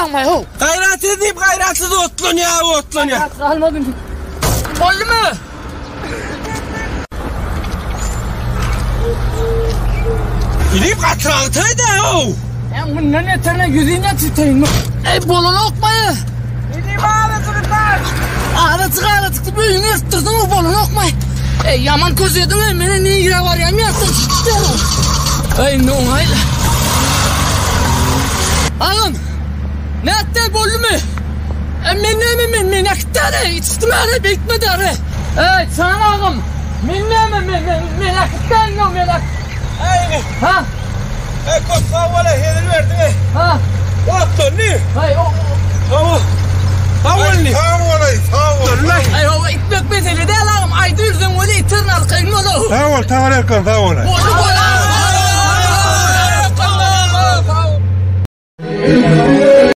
Bolýaňmy how? Gaýratsyz diýip gaýratsyz otlanýar, otlanýar. Gaýrat galmady. Boldumy? Inim gatyrak how. Ya mundan beterine ýüzüne tüteýin. Ey bolanokmy? Inim azajyk bar. Azajyk azajyk diýip öýüňe eltdirdiň o bolanokmy? Ey ýaman köz ediň ey meni nirä barýan ýatdan çykdy. Ey indi oňaýla. Agam. Nätdi boldumy? E men näme men men äkitdäre içdim äre beýtme däre. Ey çan agam. Men näme men men men äkitdärin men äk. Ey. Ha? Ey köp sag bol hezil berdiň ey. Ha? Otlandy. Hey o Hawa. Sag bol. Sag bol, sag bol. Ey o itmek mesele däl agam. Aýdy ýüzüň weli iterin arkaýyn bol. Sag bol, taňryýalkasyn, sag bol. Boldy bol.